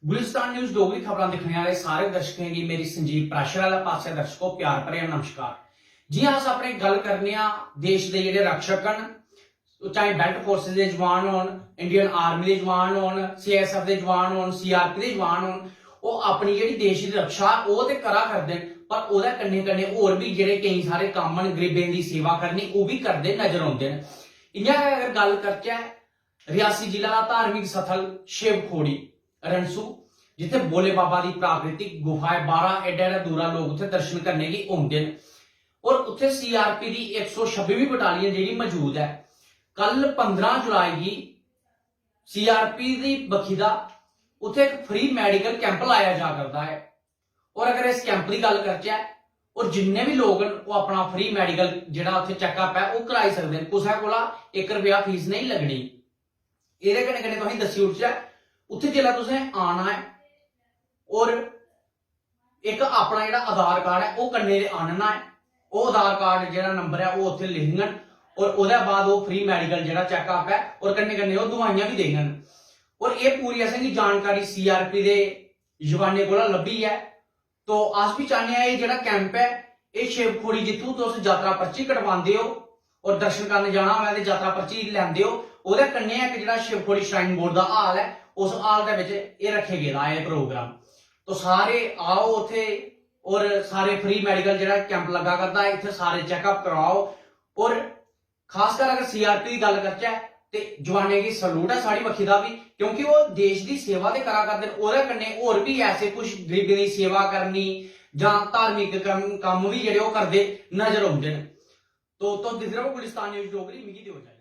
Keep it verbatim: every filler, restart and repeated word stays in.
Gulistan news Dogri खबरां दिक्खने आह्ले सारे दर्शकें गी मेरी संजीव प्रैशर आह्ले पासै, दर्शको, प्यार भरेआ नमस्कार। जि'यां अस अपने गल्ल करने आं देश दे जेह्ड़े रक्षक न, चाहे बेल्ट फोर्सेस दे जवान होन, इंडियन आर्मी दे जवान होन, सीआईएसएफ दे जवान होन, सीआरपी दे जवान होन, ओह् अपनी जेह्ड़ी देश दी रक्षा ओह् ते करा करदे न, पर ओह्दे कन्नै कन्नै होर बी जेह्ड़े केईं सारे कम्म न, गरीबें दी सेवा करनी, ओह् बी करदे नजर औंदे न। इ'यां गै अगर गल्ल करचै रियासी जिला दा धार्मिक स्थल शिव खोड़ी रनसू, जित्थै भोले बाबा दी प्राकृतिक गुफा ऐ, बारां एड्डे एड्डे दूरा लोक उत्थै दर्शन करने गी औंदे न। और उत्थै सीआरपी दी इक सौ छब्बीवीं बटालियन जेह्ड़ी मौजूद ऐ, कल पंदरां जुलाई गी सीआरपी दी बक्खी दा उत्थै इक फ्री मेडिकल कैंप लाया जा करदा ऐ। और अगर इस कैंप दी गल्ल करचै, और जिन्ने बी लोक न, ओह् अपना फ्री मेडिकल जेह्ड़ा उत्थै चेकअप ऐ, ओह् कराई सकदे न। कुसै कोला इक रपेआ फीस नेईं लग्गनी। एह्दे कन्नै कन्नै तुसेंगी दस्सी ओड़चै, उत्थै जिसलै तुसें आना ऐ और इक अपना जेह्ड़ा आधार कार्ड ऐ, ओह् कन्नै दे आह्नना ऐ। ओह् आधार कार्ड जेह्ड़ा नंबर ऐ, ओह् उत्थै लिखङन और ओह्दे बाद ओह् फ्री मेडिकल जेह्ड़ा चेकअप ऐ और कन्नै कन्नै ओह् दवाइयां बी देङन। और एह् पूरी असेंगी जानकारी सीआरपी दे जवानें कोला लब्भी ऐ। तो अस बी चाह्न्ने आं एह् जेह्ड़ा कैंप ऐ, एह् शिव खोड़ी जित्थूं तुस यात्रा पर्ची कटवांदे ओ और दर्शन करन जाना होऐ ते यात्रा पर्ची लैंदे ओ, ओह्दे कन्नै इक जेह्ड़ा शिव खोड़ी श्राइन बोर्ड दा हाल ऐ, उस हाल दे बिच एह् रक्खे गेदा ऐ प्रोग्राम। तो सारे आओ उत्थै और सारे फ्री मेडिकल जेह्ड़ा कैंप लग्गा करदा ऐ, इत्थै सारे चेकअप कराओ। और खासकर अगर सीआरपी दी गल्ल करचै ते जवानें गी सलूट ऐ साढ़ी बक्खी दा बी, क्योंकि ओह् देश दी सेवा ते करा करदे न, ओह्दे कन्नै होर बी ऐसे कुछ गरीबें दी सेवा करनी जां धार्मिक कम्म, कम्म बी जेह्ड़े ओह् करदे नजर औंदे न। तो तुस दिखदे रहो गुलिस्तान न्यूज डोगरी, मिगी देओ इजाजत।